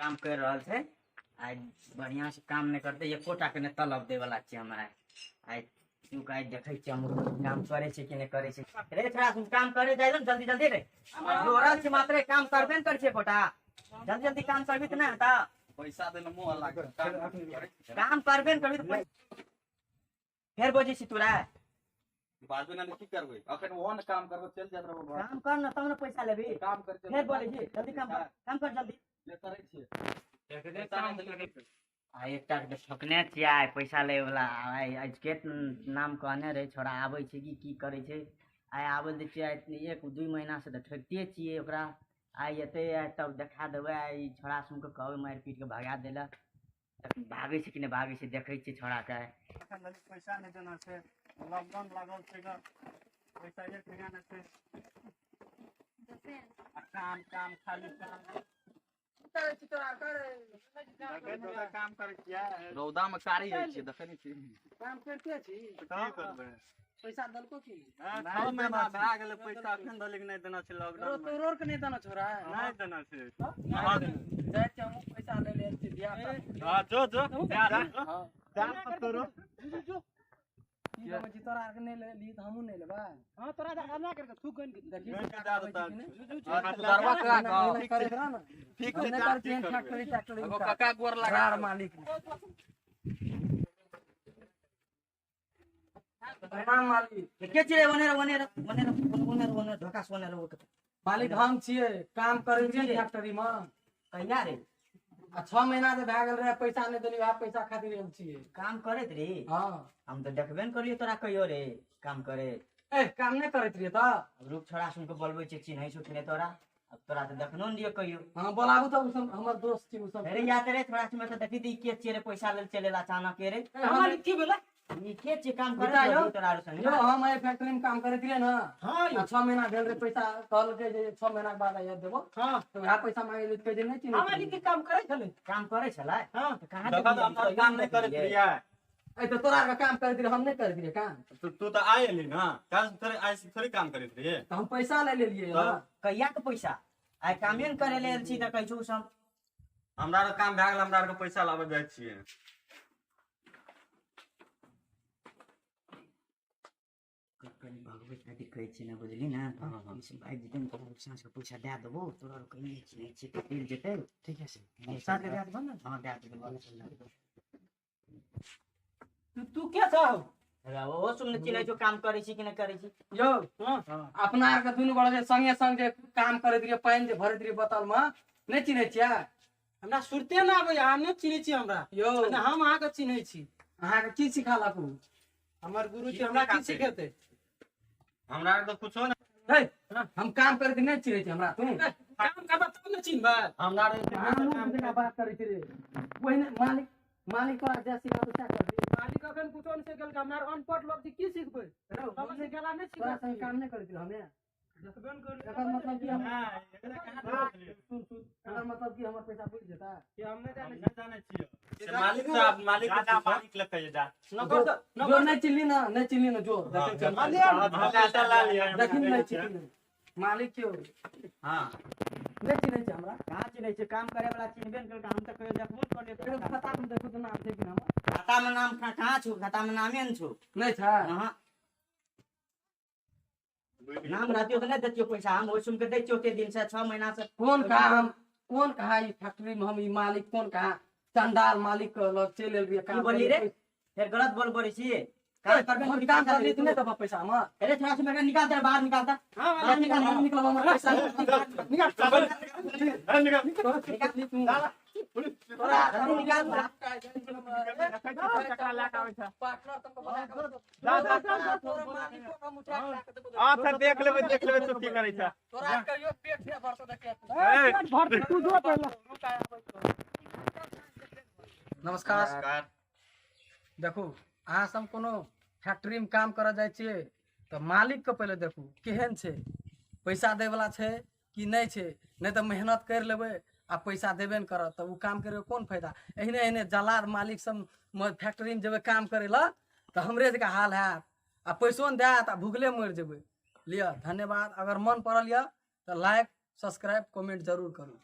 काम कर रहल छै। आइ बढ़िया से काम नहि करतै, एकोटा के नहि तलब दै वाला छियै हम। आइ आइ चूक आइ देखै छियै हम काम करै छै कि नहि करै छै। रे छोड़ा सुन, काम करे जाइ ने जल्दी जल्दी रे, जोरल छै मात्रे काम करबे ने करै छै एकोटा। जल्दी जल्दी काम करबी तऽ नहि हेतौ। पैसा देने मोह लागल काम करबे ने करबी तऽ फेर बजै छी तोरा। बाजू ना, की करबै अखन? ओहो ने काम करबै, चलि जाइत रहबै घर। काम कर ने तब ने पैसा लेबी। काम करते फेर बोलै छी जल्दी काम कर, काम कर जल्दी। जे करै छियै पैसा नहि देलकै। आ एकटा के ठकने छियै आइ पैसा लै वला। आइ आज के नाम कहने रहै छोड़ा, आबै छै कि की करै छै? आइ आबै दै छियै। आइ 1-2 महीना से तऽ ठकिते छियै ओकरा। आइ एतै, आइ तब देखा देबै। आइ ई छोड़ा सुन कऽ कहबै मारि पीट कऽ भगा देलक। भागै छै कि नहि भागै छै देखै छियै छोड़ाके। एखन धरि पैसा नहि देना छै, लॉकडाउन लागल छै ग, पैसा एक टका नहि छै। आ काम काम खाली काम। काम करै छियै। रौदा मे कारी होइ छियै, देखै नहि छियै? काम करिते छी। की करबै? पैसा देलको की? 6 महीना भए गेलै, पैसा एखन धरि नहि देना छै। तोरो लॉकडाउन मे तोरो के नहि देना छोरा। नहि देना छै। जाइ छियै हमहूँ, पैसा लै लेल छी बियाह शादी। हँ, जो जो जा जा। हँ। जा तोरो। की कहबै छी, तोरा आरके नहि लेली तऽ हमहूँ नहि लेबै। हाँ, तोरा एना करके थूक गन के। देखी। गन के दए देतऽ। दरवा करा कऽ। एना करैत रह ने। ठीक हम छै, नहि जा, करै की छियै करबै? फैक्ट्री तैक्ट्री। एगो काका गोर लगा। रार मालिक। प्रणाम मालिक। के छियै? ओने रह, ओने रह, ओने रह, ओने रह, ओने धोखा से ओने रह। मालिक, हम छियै, काम करै छियै फैक्ट्री मे। कहिया रे? आ 6 महीना से भए गेल रहे, पैसा नहि देली, वएह पैसा खातिर आयल छियै। काम करैत रही? हँ। हम तऽ देखबे ने करियो तोरा कहियो रे काम करे। ए, काम नहि करैत रहियै तऽ? रुक, छोड़ा सुन के बोलबै छै, चिन्है छौ कि नहि तोरा? अब तोरा तऽ देखनो ने दियौ कहियो। हँ, बोलाबू तऽ, ओ सब हमर दोस्त छी ओ सब। अरे याद रे थोड़ा समय तऽ देखी दी के छियै रे, पैसा लेल चले अचानक रे। ए, हम की भेलै? ई के छियै काम करैत बेटा यौ, रही तोरा आर संगे? यौ, हम एहि फैक्ट्री मे काम करैत रहियै ने। हाँ यौ। आ 6 महीना भेल रहे, पैसा कहलकै जे 6 महीना के बाद आइया देबो। हाँ। तऽ वएह पैसा मांगे ले, कहै जे नहि चिन्है हम छियै। की काम करै छलै? काम करै छलै? हाँ। तऽ कहाँ देखऽ तऽ देखलियै? हमरा काम नहि करैत रहियै। ए, तऽ तोरा आरके काम करैत रहियै, हम नहि करैत रहियै काम? तू तऽ आइ एली ने, काल्हि थोड़े, आइ से थोड़े काम करैत रहियै। तऽ हम पैसा ले लेलियै तऽ? ने। कहिया के पैसा? आइ कामे ने करे ले आयल छी तऽ कहै छौ सब। हमरा आर काम भए गेल, हमरा आरके पैसा लाबे जाइ छियै। कनि भगबै खातिर कहै छियै ने, बुझली ने? ई सब भागि जेतै ने तऽ साँझ के पैसा दए देबो तोरा। आर कहीं नहि चिन्है छियै तऽ चलि जेतै। ठीक छै। साँझ के दए देबो ने। हँ, दए देबो। तू के छौ? ओहो सुन ने, चिन्है छौ काम करै छी कि नहि करै छी? यौ। हाँ। अपना आरके दुनू गोटा जे संगे संग जे काम करैत रहियै, पानि जे भरैत रहियै बोतल मे, नहि चिन्है छियै? हमरा सुरते ना आबै, अहाँ नहि चिन्है छी हमरा। यौ। ने हम अहाँके चिन्है छी। अहाँके की सिखालक उ? हमर गुरु छी, हमरा की सिखेतै? हमरा आर तऽ कुछो नहि। हे, हम काम करैत नहि चिन्है छी हमरा तू? काम करबै तब ने चिन्हबै। हमरा आर अहाँ मूर्ख जकाँ बात करै छी रे। ओहिने मालिक मालिक तोरा जे सिखाबै सएह करबही। मालिक अखन कुछो नहि सिखेलकै, हमरा आर अनपढ़ लोक छी, की सिखबै? रौ, हमरा सिखेला नहि तोरा सिखबै। संग काम नहि करैत रहियै हमे? देखबे ने करियै। एकर मतलब कि हम नहि सुन सुन, एकर मतलब कि हमर पैसा बुझि जेता? हम नहि जानै। जानै छियै से मालिक साहब, मालिक जा, मालिक लग कहियै जा। नौकर जो नौकर नहि चिन्हली ना, नहि चिन्हली ना, जो देखै छियै। हाँ, पैसा ला लिअ। देखी नहि चिन्हली मालिक क्यों? हाँ। नहि चिन्है छै हमरा? कहाँ चिन्है छै? काम करे वाला चिन्हबे ने केलकै, हम तऽ कहियो देखबो ने करलियै। एकर खाता मे देखू तऽ नाम छै कि हमर? खाता मे नाम कहाँ छौ? खाता मे नामे ने छौ। नहि छै? अहाँ नाम रहतियो तऽ नहि दैतियो पैसा। हम ओहि सुन के दै छियो ओते दिन से, 6 महीना से। कोन कहा हम, कोन कहा ई फैक्ट्री में हम ई मालिक, कोन कहा चंडाल मालिक के लग चलि एल रहियै की काम बोलली रे? करे। फेर गलत बोल बोलै छी। काम करबे हम काम करली तऽ नहि देबऽ पैसा हमर? अरे थोड़ा सा निकाल दे, बाहर निकाल दे। हाँ। बाहर निकाल। निकाल, निकलब हमर पैसा निकाल। निकाल। तोरा निकाल। अच्छा, देख लेबै, देख लेबै तू की करै छ। तोरा कहियो पेट नहि भरतौ, देखिए। पेट भरतै, तू जो पहिले। नमस्कार। देखू, अहाँ सब कोनो फैक्ट्रीमे काम करऽ जाइ छियै तऽ मालिकके पहिले देखू केहन छै, पैसा दैवला छै कि नहि छै। नहि तऽ मेहनत करि लेबै आ पैसा देबे नहि करत तऽ ओ काम करैके कोन फायदा? एहने एहने जलाद मालिक सब फैक्ट्रीमे जेबै काम करै लए तऽ हमरे जकाँ हाल हैत आ पैसो नहि देत आ भुखले मरि जेबै। लिअ, धन्यवाद। अगर मन पड़ल यऽ तऽ लाइक, सब्सक्राइब, कमेंट जरूर करू।